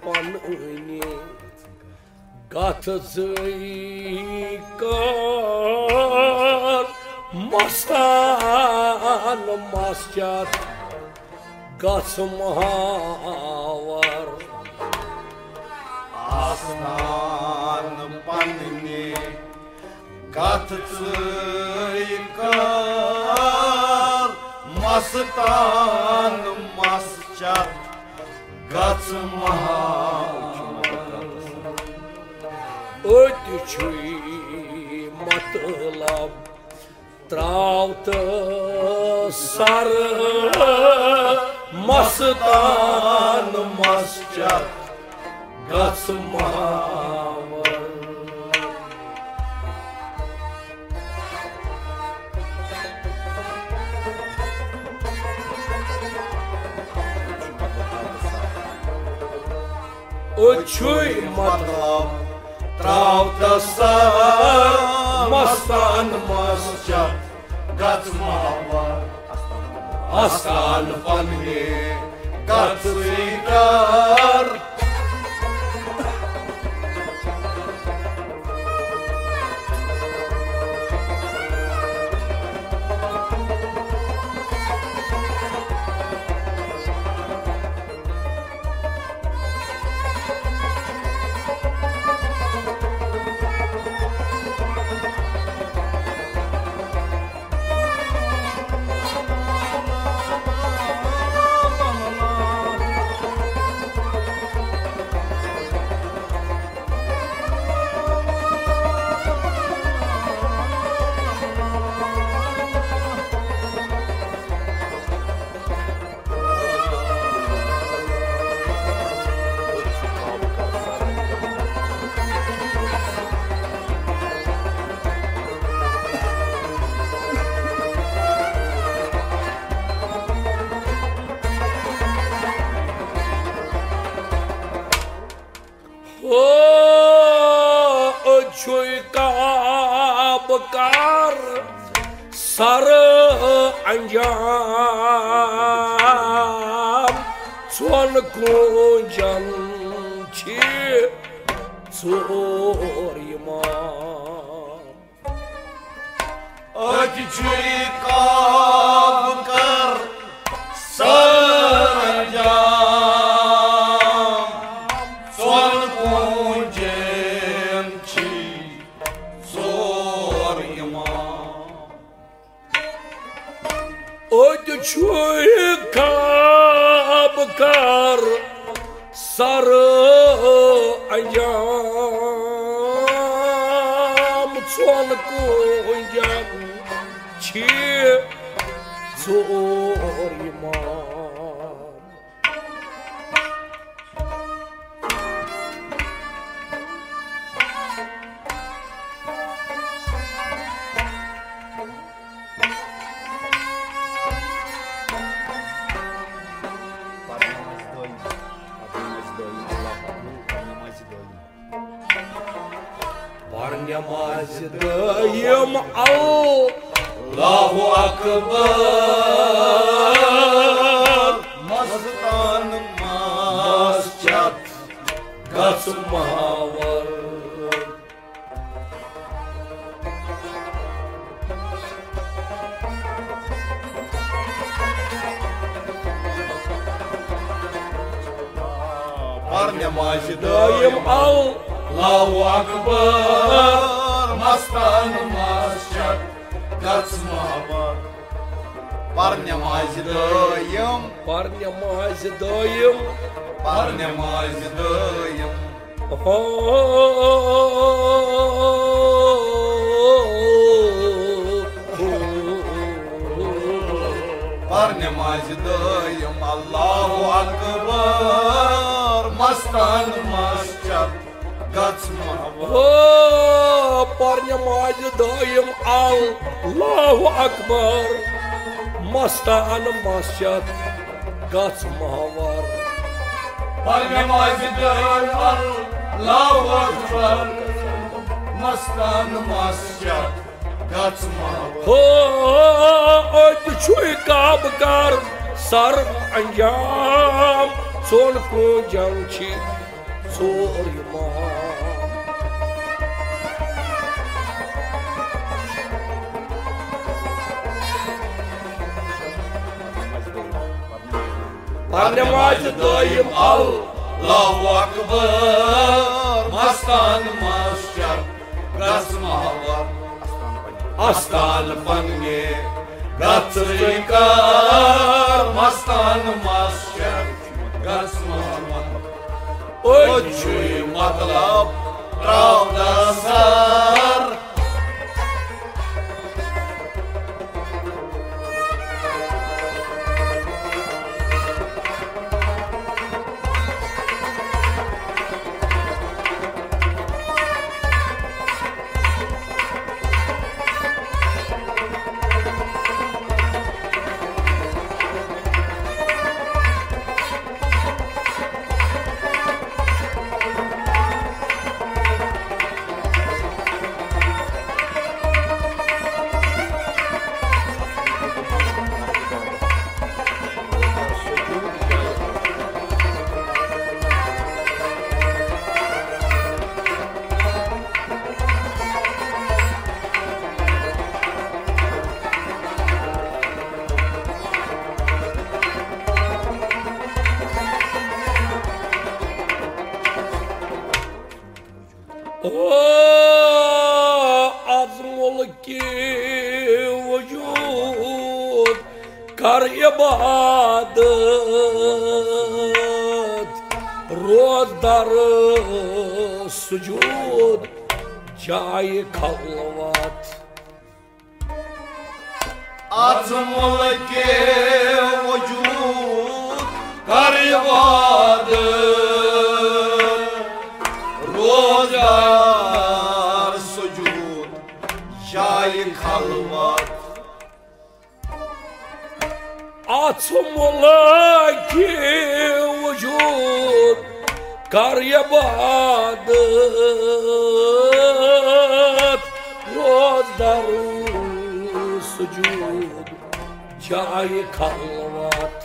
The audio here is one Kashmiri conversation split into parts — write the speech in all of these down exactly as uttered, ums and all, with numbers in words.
پنٕنہِ گژھٕے کار، مستان مسجد گژھ محور۔ آستان پننہِ گژھٕے کار، مستان مسجد گژھ محور۔ أتۍ چھُے مطلب تراو تہٕ سر، مستان مسجد گژھ محور۔ أتھۍ چھُے مطلب تراو تہٕ سر، مستان مسجد گژھ محور۔ آستان پننہِ گژھٕے کار۔ ہو، أتھۍ چھُے کعبہٕ کار سر انجام، ژۄن کونجن چھِ ژور امام۔ أتھۍ چھُے کعبہٕ کار سر انجام، ژۄن کونجن چھِ ژور امام۔ أتھۍ چھُے کعبہٕ کار سر انجام، ژۄن کونجن چھِ ژور امام۔ پَر نمازِ دٲیِم، اللہ اکبر۔ مستان مسجد گژھ محور۔ پَر نمازِ دٲیِم، اللہ اکبر۔ مستان مسجد گژھ محور۔ پَر نمازِ دٲیِم۔ پَر نمازِ دٲیِم۔ پَر نمازِ دٲیِم۔ ہو۔ پَر نمازِ دٲیِم، اللہ اکبر۔ مستان مسجد گژھ محور۔ ہو، پَر نمازِ دٲیِم، اللہ اکبر۔ مستان مسجد گژھ محور۔ پَر نمازِ دٲیِم، اللہ اکبر۔ مستان مسجد گژھ محور۔ ہو، أتھۍ چھُے کعبہٕ کار سر انجام، سون کونجن چھ ژور امام۔ پرنہِ ماجہِ دٲیِم اللہ اکبر، مستان مسجد گژھ محور۔ استان پننہِ گژھ کر، مستان مسجد گژھ محور۔ أتھۍ چھُے مطلب تراو دستار۔ او از ملک وجود، کر عبادت، روز در سجود، جای خلوت۔ از ملک وجود، کر عبادت، روز در سجود، جای خلوت۔ از ملک وجود، کر عبادت، روز در سجود، جای خلوت۔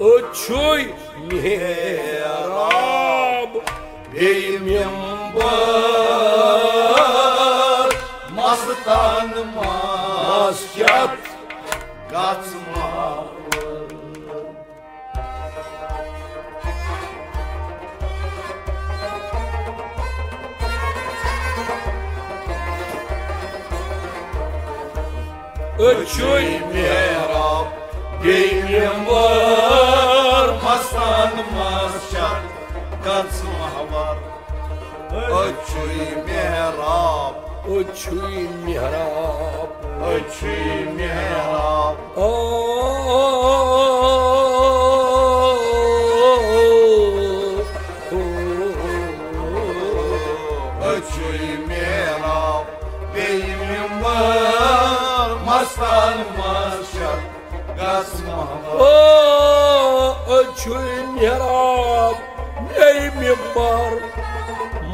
أتھۍ چھُے محراب، بیٚیہِ ممبر، مستان مسجد گژھ محور۔ أتھۍ چھُے محراب، بیٚیہِ ممبر، مستان مسجد گژھ محور۔ أتھۍ چھُے محراب۔ أتھۍ چھُے محراب۔ أتھۍ چھُے محراب۔ او، او، أتھۍ چھُے محراب۔ بیٚیہِ ممبر، مستان مسجد گژھ محور۔ او، أتھۍ چھُے محراب، بیٚیہِ ممبر،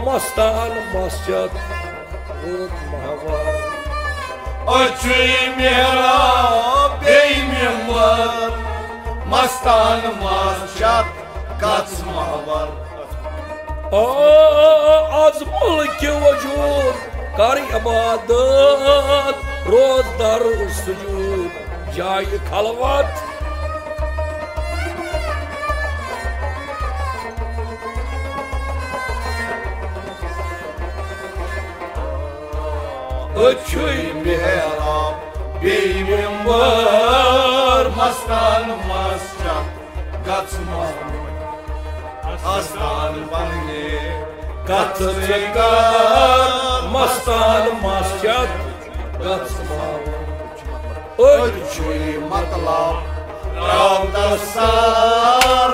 مستان مسجد گژھ محور۔ أتھۍ چھُے محراب، بیٚیہِ ممبر، مستان مسجد گژھ محور۔ او، از ملک وجود، کر عبادت، روز در سجود، جای خلوت۔ أتھۍ چھُے محراب، بیٚیہِ ممبر، مستان مسجد گژھ محور۔ استان پننہِ گژھ ژٕ کر، مستان مسجد گژھ محور۔ أتھۍ چھُے مطلب تراو دستار۔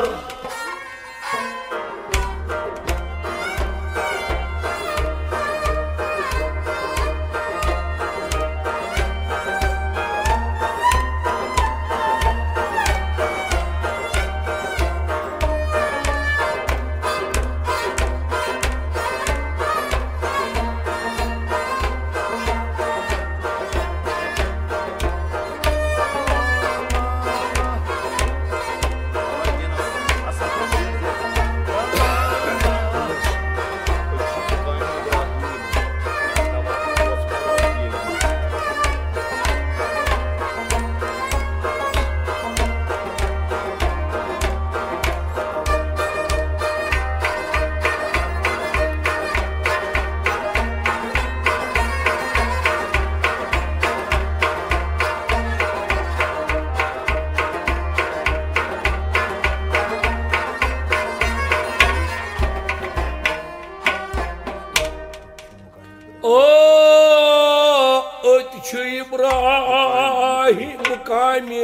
کامہِ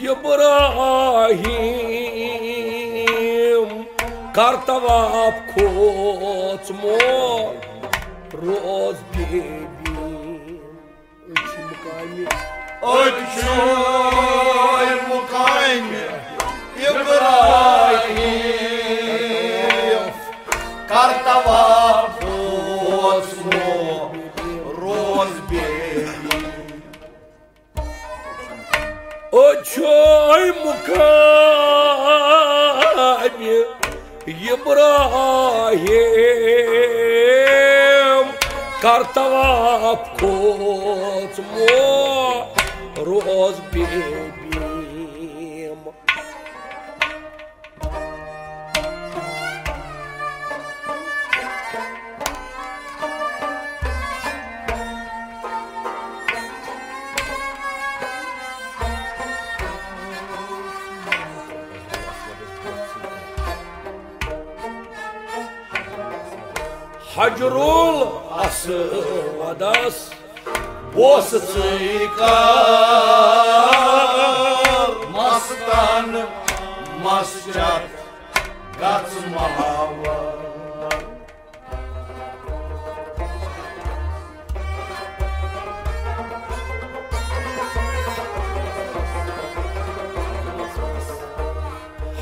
ابراہیم، کر طواف کھوژمو روز بے بیم۔ أتھۍ مقامہِ، أتھۍ مقامہِ ابراہیم، کر طواف کھوژمو روز بے بیم۔ أتھۍ مقامہِ ابراہیم، کر طواف کھوژمو روز بے بیم۔ حجر الاسودس بوسہٕ ژٕے کر مستن مسجد گژھ محور۔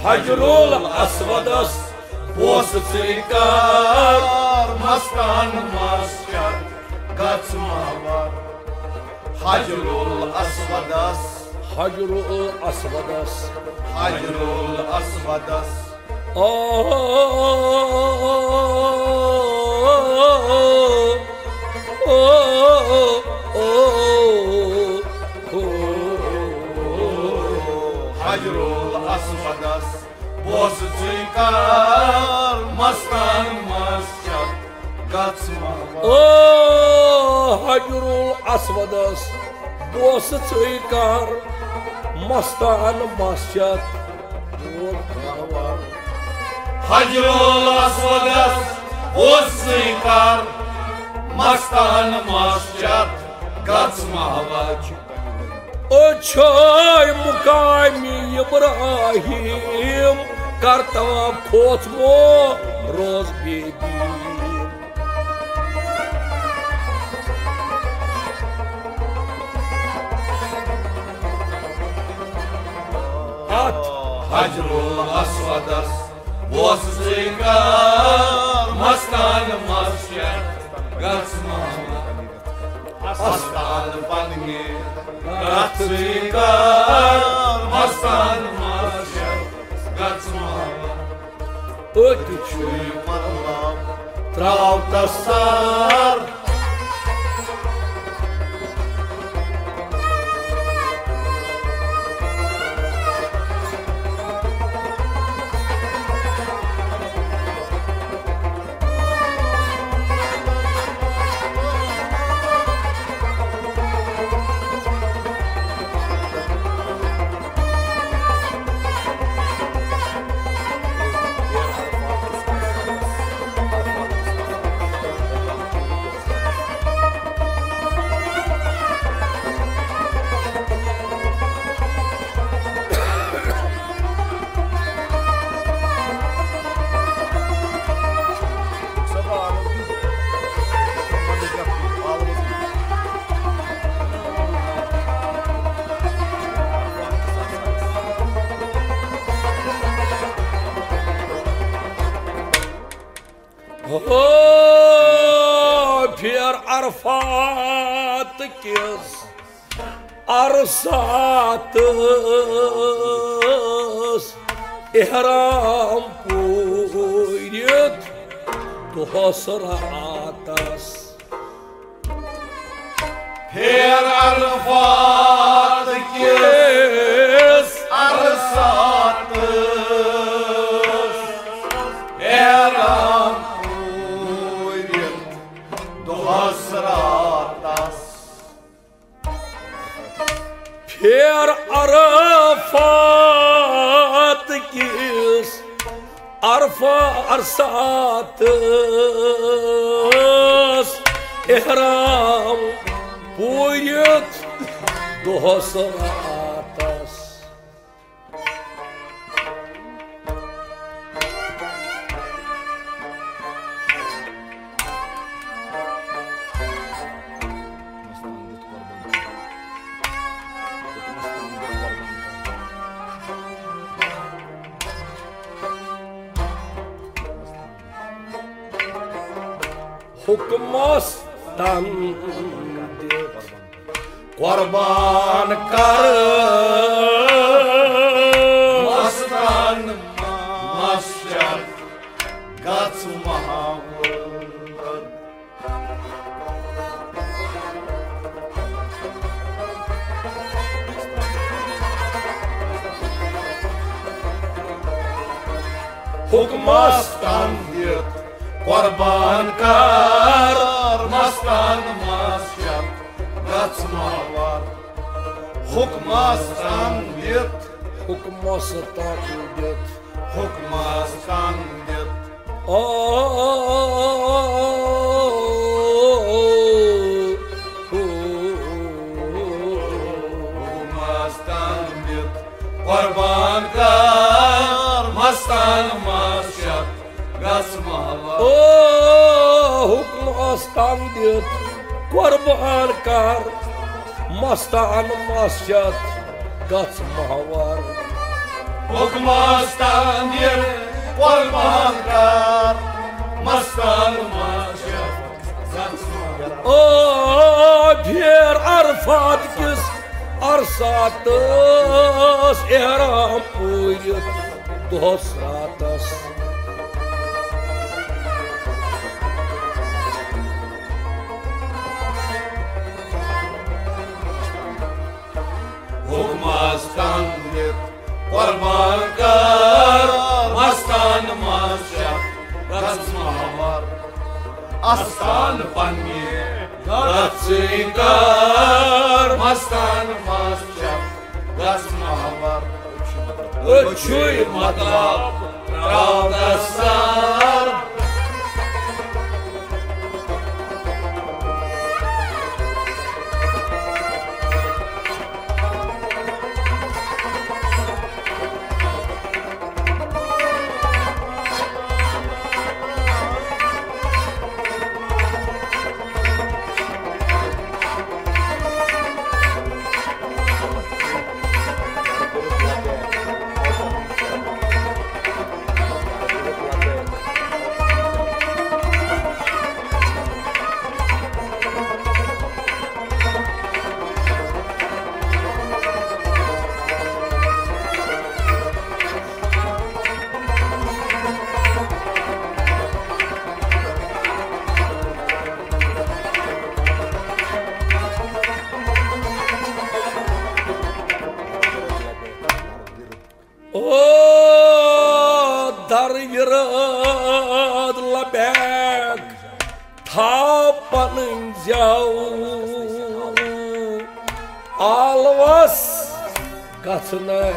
حجر الاسودس بوسہٕ ژٕے کر مستن مسجد گژھ محور۔ حجر الاسودس، حجر الاسودس، حجر الاسودس۔ آ، آ، آ، آ، آ۔ حجر الاسودس بوسہٕ ژٕے کر مستن مسجد گژھ محور۔ او حجر الاسودس بوسہٕ ژٕے کر مستن مسجد۔ حجر الاسودس بوسہٕ ژٕے کر مستن مسجد گژھ محور۔ أتھۍ مقامہِ ابراہیم، کر طواف کھوژمو روز بے بیم۔ اتھ حجر الاسودس بوسہٕ ژٕے کر مستن مسجد گژھ محور۔ مستن پننہِ گژھ ژٕے کر مستن مسجد گژھ محور۔ أتھۍ چھُے مطلب تراو تسر۔ ہو پھیر عرفات کِس عرصاتس، احرام پوٗرِتھ دۄہس راتس۔ پھیر عرفات کِس عرصاتس، احرام پوٗرِتھ دۄہس راتس۔ پھیر عرفات کِس عرفہ عرصاتس، احرام پوٗرِتھ دۄہس راتس۔ حُکمس تن دِتھ قۄربان کر۔ مستن مس چتھ گژھ محاور۔ حُکمس تن دِتھ قۄربان کر۔ مستن مس چتھ گژھ محاور۔ حُکمس تن دِتھ۔ حُکمس تن دِتھ۔ حُکمس تن دِتھ۔ او حُکمس تن دِتھ قۄربان کر۔ مستن مس چتھ گژھ محاور۔ او حُکمس تن دِتھ قۄربان کر۔ مستن مس چتھ گژھ محاور۔ حُکمس تن دِتھ قۄربان کر۔ مستن مس چتھ گژھ محاور۔ او پھیر عرفات کِس عرصاتس احرام پوٗرِتھ دۄہس راتس۔ حُکمس تن دِتھ قۄربان کر۔ مستن مس چتھ گژھ محاور۔ استان پننہِ گژھٕے کر۔ مستن مس چتھ گژھ محاور۔ أچھُے مطلب تراو دستار۔ او در وِرٲد لبیک، تھاو پنٕنۍ زٮ۪و آلوس گژھنَے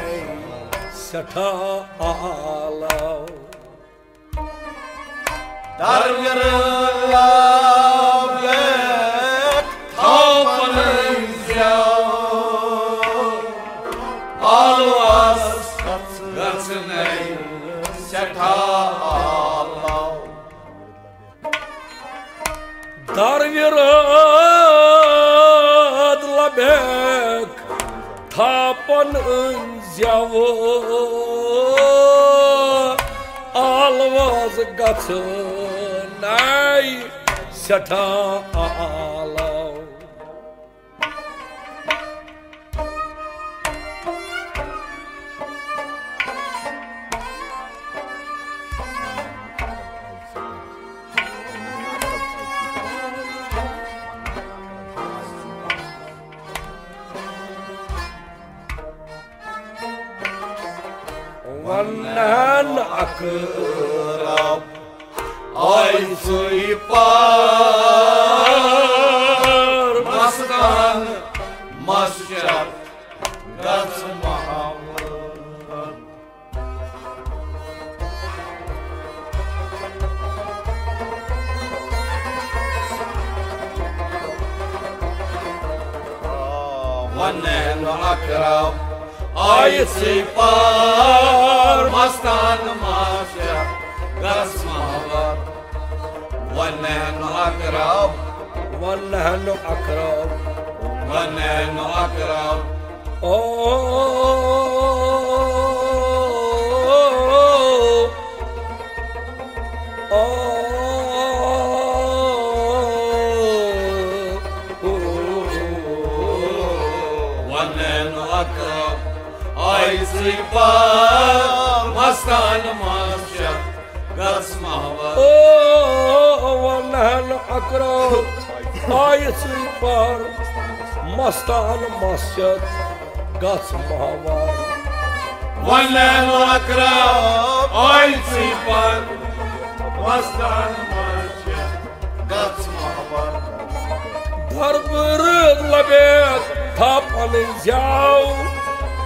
سٮ۪ٹھاہ آلو۔ در وِرٲد لبیک، تھاو پنٕنۍ زٮ۪و آلوس گژھنَے سٮ۪ٹھاہ آلو۔ در وِرٲد لبیک، تھاو پنٕنۍ زٮ۪و آلوس گژھنَے سٮ۪ٹھاہ آلو۔ ونن اقرب آیہِ سُے پار، مستان مسجد گژھ محمد۔ ونن آیہِ ژٕے پار مستان ماشا گژھ محبت۔ ونین اقرب، ونین اقرب، ونین اقرب۔ او، او، او، ونین اقرب، آیہِ ژٕے پار مستان ماشا گژھ محبت۔ او، ونین اقرب، آیہِ ژٕے پار مستان ماشا گژھ محبت۔ ونین اقرب، آیہِ ژٕے پار مستان ماشا گژھ محبت۔ دربر لبیک تھا پنٕنۍ زیو،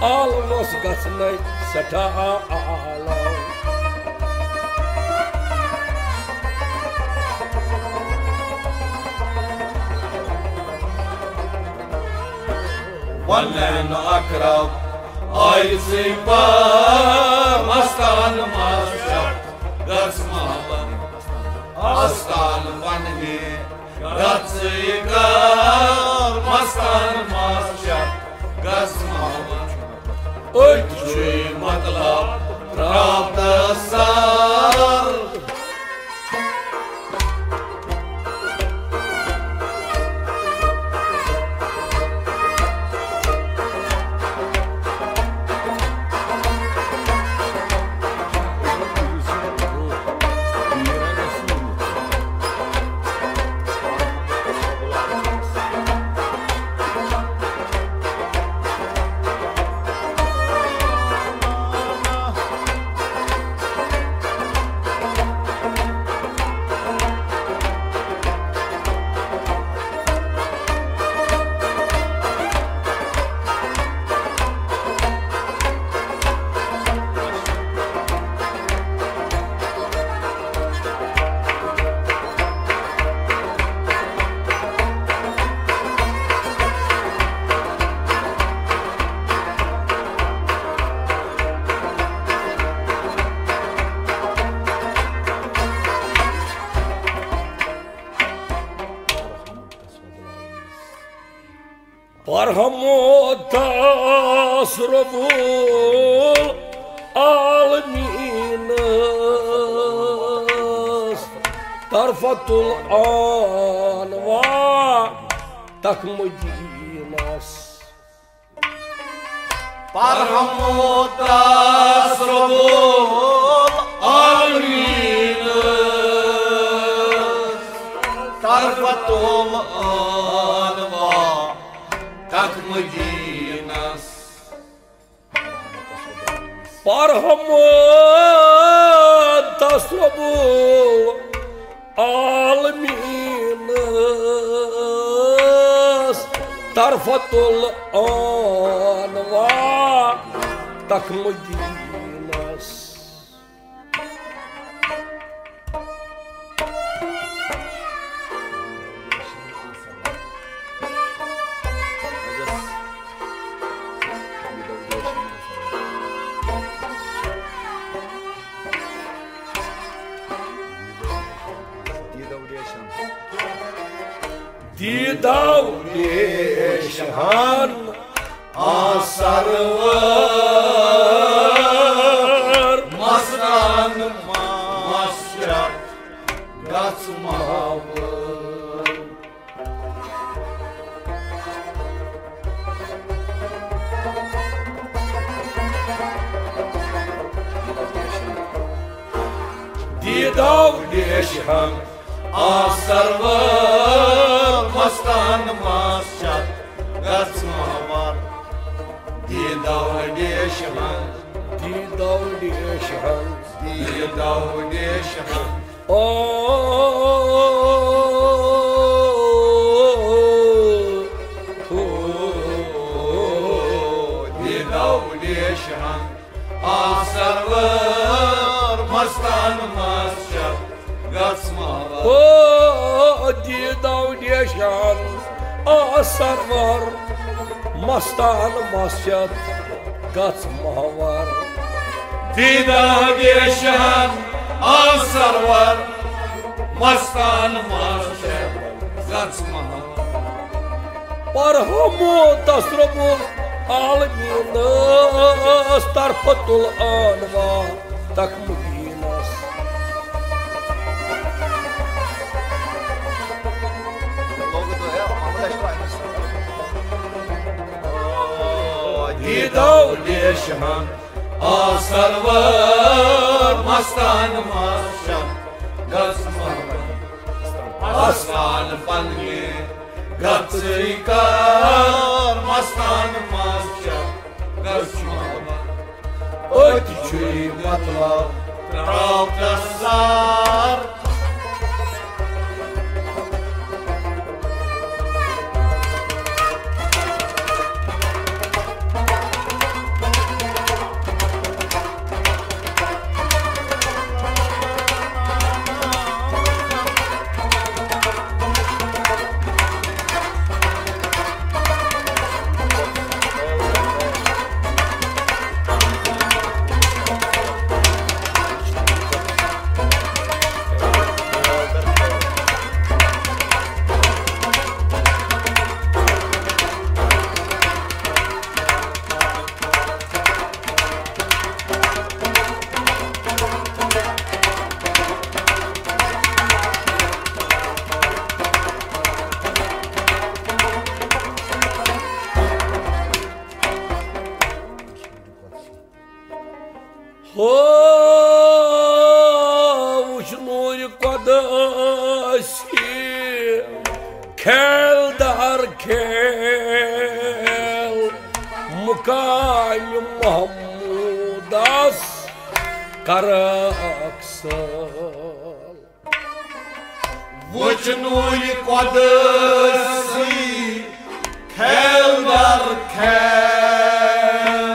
عالمس گژھنَے سٮ۪ٹھاہ عالم۔ ونین اقرب، آیہِ ژٕے پار مستان ماشا گژھ محبت۔ آستان پننہِ گژھ ژٕے کار مستان ماشا گژھ محبت۔ أتھۍ چھُے مطلب رابطہٕ سر۔ برہمو داس رب العالمینس، طرفت الانوار تک مدینس۔ برہمو داس رب العالمینس، طرفت الانوار تک مدینس۔ برہمو داس رب العالمینس، طرفت الانوار تک مدینس۔ دیدو ریشہن آ سرور مستان ماشا گژھ محبت۔ دیدو ریشہن آ سرور مستان ماشا گژھ محبت۔ دیدو ریشہن، دیدو ریشہن، دیدو ریشہن۔ او، او، دیدو ریشہن آ سرور مستان ماشا گژھ محبت۔ او، دیدو ریشہن آ سرور مستان مسجد گژھ محور۔ دیدہ ویشن آ سرور، مستان مسجد گژھ محور۔ پرہمو تسرب العالمینس طرفہ تل عنوان تخمدینس۔ دیدو لیشہن آ سرور، مستان مسجد گژھ محور۔ مستان پننہِ گژھٕے کار، مستان مسجد گژھ محور۔ أتۍ چھُے مطلب ترٛاو تسار۔ ہو وُچھ نوٗرِ قۄدسی، کھیل دار کھیل، مقام محمودس کرکھ سٲل۔ وُچھ نوٗرِ قۄدسی، کھیل در کھیل،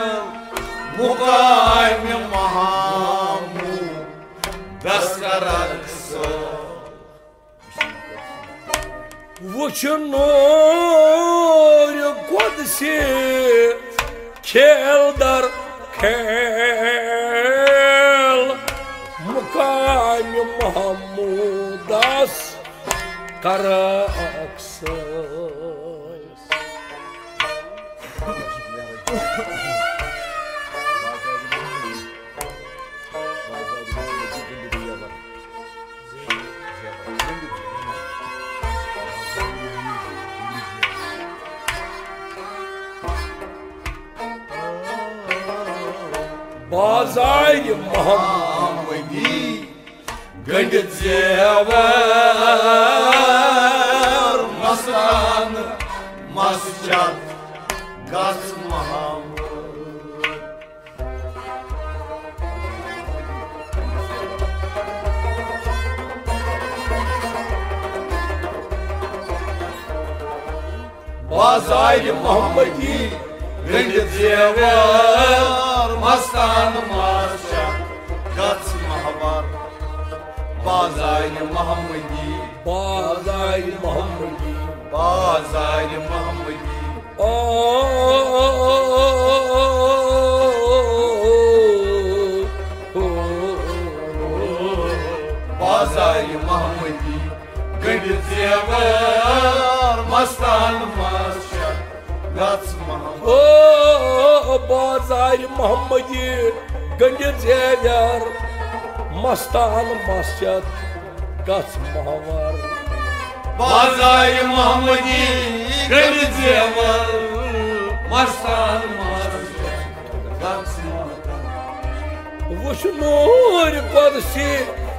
مقام محمودس کرکھ سٲل۔ وُچھ نوٗرِ قۄدسی، کھیل در کھیل، مقام محمودس کرکھ سٲل۔ بازارِ محمدی گٔنٛڈِتھ زیور، مستان مسجد گژھ محمد۔ بازارِ محمدی گٔنٛڈِتھ زیور، مستان مسجد گژھ محور۔ بازارِ محمدی، بازارِ محمدی، بازارِ محمدی۔ او، بازارِ محمدی گٔنٛڈِتھ زیور، مستان مسجد گژھ محور۔ او بازارِ محمدی گٔنٛڈِتھ زیور، مستان مسجد گژھ محور۔ بازارِ محمدی گٔنٛڈِتھ زیور، مستان مسجد گژھ محور۔ وُچھ نوٗرِ قۄدسی،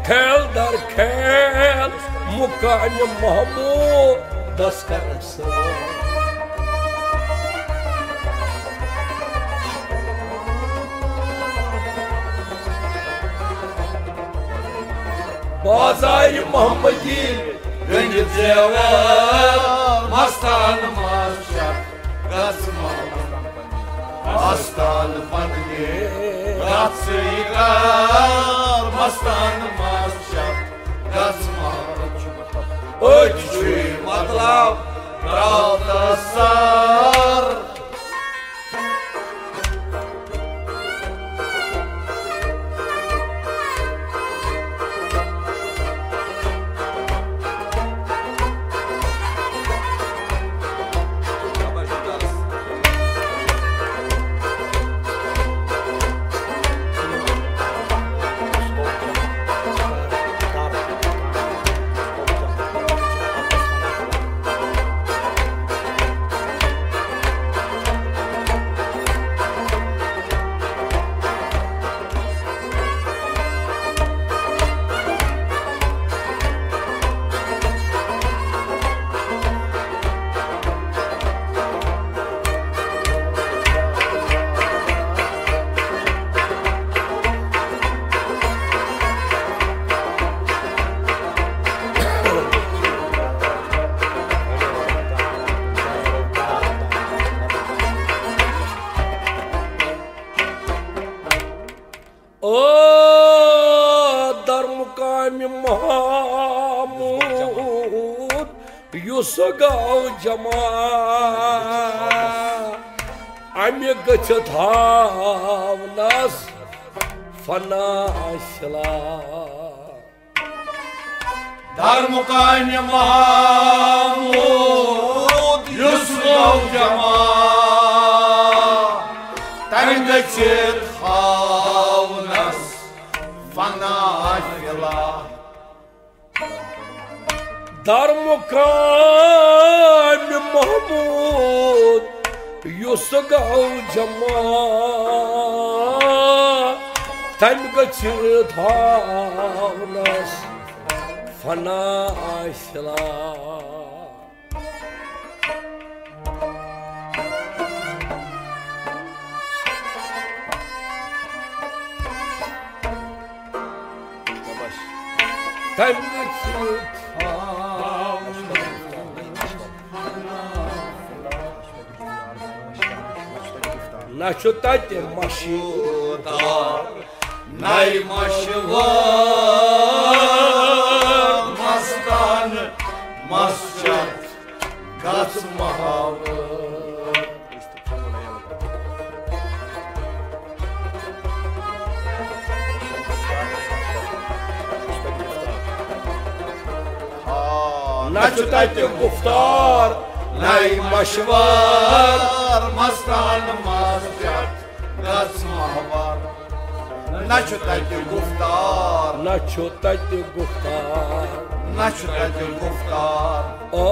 کھیل در کھیل، مقام محمودس کرکھ سٲل۔ بازارِ محمدی گٔنٛڈِتھ زیور، مستان مسجد گژھ محور۔ مستان پننہِ گژھٕے کار، مستان مسجد گژھ محور۔ أتۍ چھُے مطلب ترٛاو تسار۔ او درمقامِ محمود، یُس گوٚو جمع، اَمہِ گٔژھِتھ ہاونس فنا صِلا۔ درمقامِ محمود یُس گوٚو جمع، تَمہِ گٔژھِتھ ہاونس فنا صِلا۔ درمقامِ محمود یُس گوٚو جمع، تَمہِ گٔژھِتھ ہاونس فنا صِلا۔ تَمہِ گٔژھِتھ ہاونس نہ چھُ تتہِ مشہوٗر نَے مشہوٗر مستان مسجد گژھ محوٲر۔ نہ چھُ تتہِ گفتار نَے مشوار مستان مسجد گژھ محوار۔ نہ چھُ تتہِ گفتار نہ چھُ تتہِ گفتار نہ چھُ تتہِ گفتار۔ او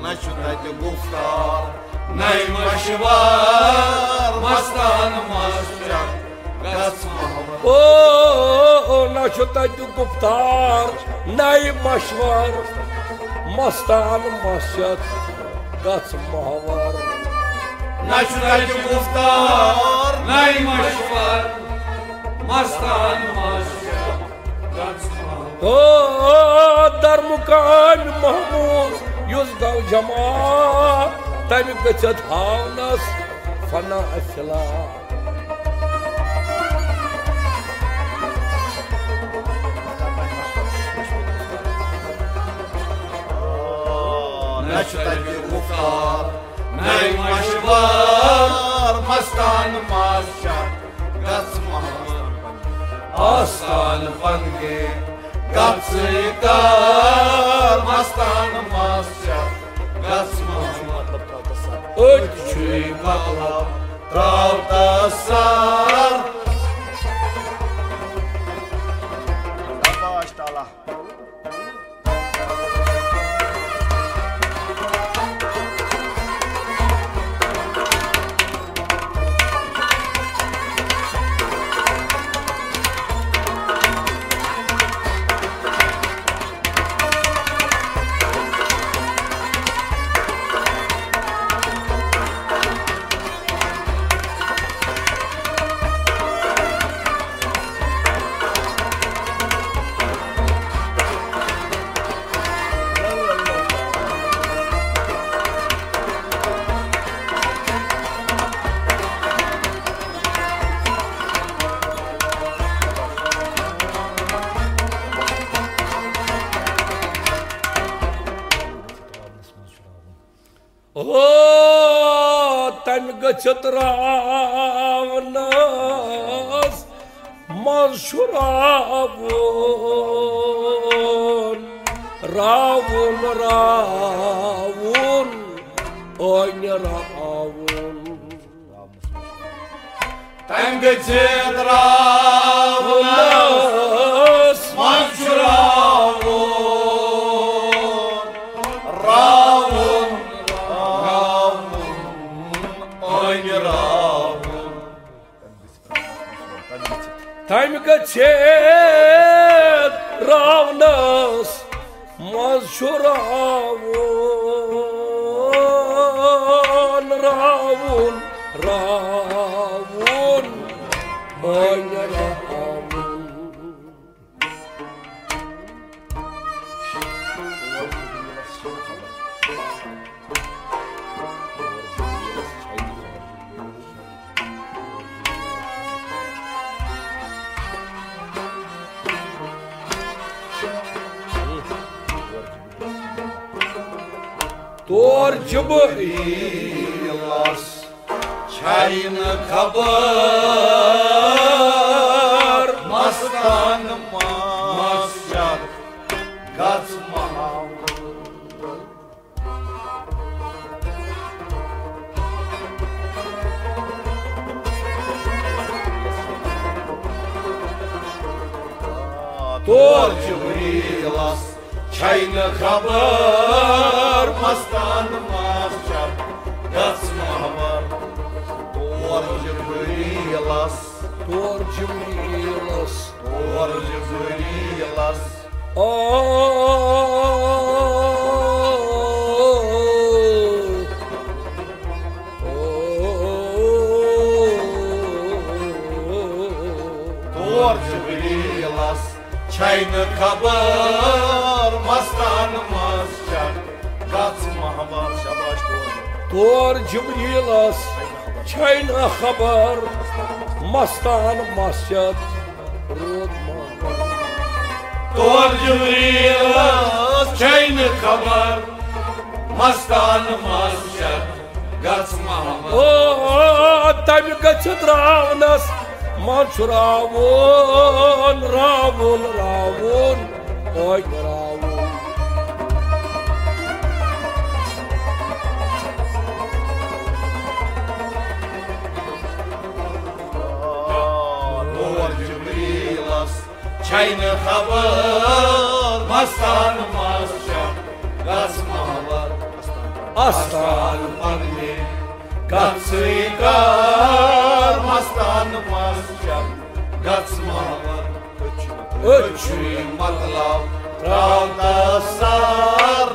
نہ چھُ تتہِ گفتار نَے مشوار مستان مسجد گژھ محوار۔ او نہ چھُ تتہِ گفتار نَے مشوار مستان مسجد گژھ محوار۔ نہ چھُ تتہِ گفتار نَے مشوار مستان مسجد گژھ محوار۔ او درمقامِ محمود یُس گوٚو جمع، تَمہِ گٔژھِتھ ہاونس فنا صِلا۔ نہ چھُ تتہِ گفتار نَے مشوار مستان مسجد گژھ محوار۔ آستان پنگے گژھٕے کار مستان مسجد گژھ محوار۔ أتھۍ چھُے مطلب تراو تسر۔ شاباش تعالیٰ۔ او تَمہِ گٔژھِتھ راونس منٛز چھُ راوُن، راوُن، راوُن، ٲنہِ راوُن۔ تَمہِ گٔژھِتھ راونس منٛز چھُ راوُن، راوُن، راوُن، ٲنہِ راوُن۔ تَمہِ گٔژھِتھ راونس منٛز چھُ راوُن، راوُن، راوُن، وۄنۍ راوُن۔ تور جبریٖلس چھَے نہٕ خبر، مستان مس چھَتھ گژھ محبت۔ تور جبریٖلس چھَے نہٕ خبر، مستان مس چھَتھ گژھ محبر۔ تور جبریٖلس، تور جبریٖلس، تور جبریٖلس۔ او، او، تور جبریٖلس چھَے نہٕ خبر، مستان مس چھَتھ گژھ محبر۔ شاباش، تور۔ تور جبریٖلس چھَے نہٕ خبر، مستان مس چھَتھ روٗد محبر۔ تور جبریٖلس چھَے نہٕ خبر، مستان مس چھَتھ گژھ محبر۔ او، تَمہِ گژھِ ترٛاونس منٛز چھُ راوُن، راوُن، راوُن، اوے راوُن۔ تور جبریٖلس چھَے نہٕ خبر، مستان مس چھَتھ گژھ محبر۔ استان پننہِ گژھٕے کار، مستان مس چھَتھ گژھ محبر۔ أچھ مطلب تراو تسر۔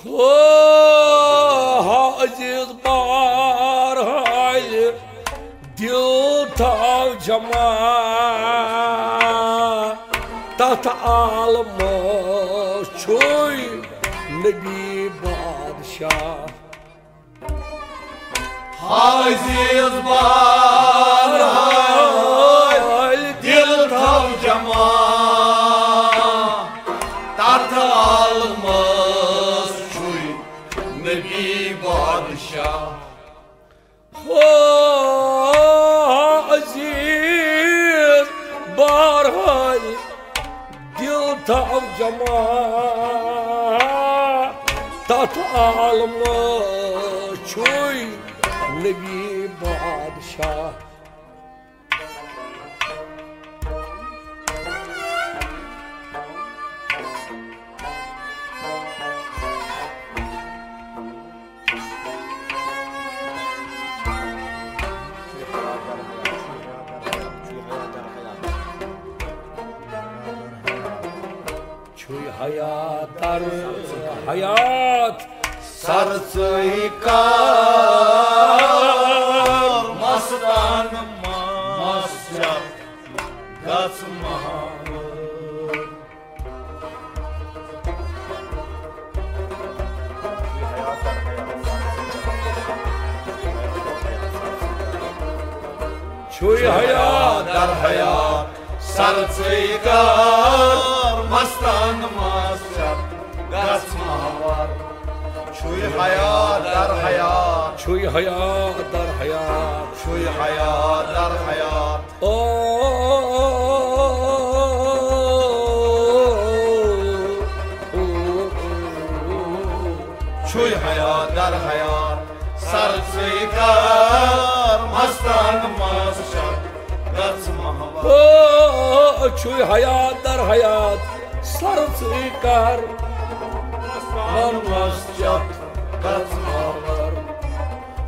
ہو، ہا عزیز بار حالہِ دل تھاو جمع، تتھ عالمس چھُے نبی بادشاہ۔ عزیز بار حالہِ دل تھاو جمع، تتھ عالمس چھُے نبی بادشاہ۔ ہو عزیز بار حالہِ دل تھاو جمع، تتھ عالمس چھُے نبی بادشاہ۔ چھُے حیات در حیات سر ژٕے کار، مستان مس چھَتھ گژھ محبر۔ چھُے حیات در حیات سر ژٕے کار، مستان مس چھَتھ گژھ محبر۔ چھُے حیات در حیات، چھُے حیات در حیات، چھُے حیات در حیات۔ او، چھُے حیات در حیات سر ژٕے کار، مستان مس چھَتھ او چھُے حیات در حیات سر ژٕے کر، من مس چتھ گژھ ماور۔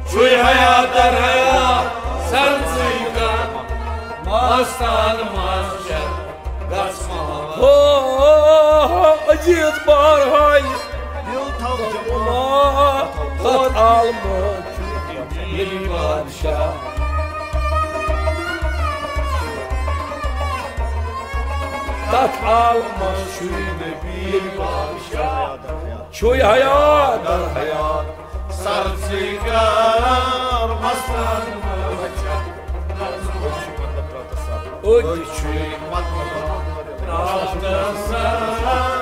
چھُے حیات در حیات سر ژٕے کر، مستان مس چتھ گژھ ماور۔ او عزیز بار ہاے، دل تھاو جمع، تتھ عالمس چھُ نبی بادشاہ۔ تتھ عالمس چھُے نبی بادشاہ۔ چھُے حیات در حیات سر ژٕے کر، مستان مس چتھ۔ أتھۍ چھُے راتس سر۔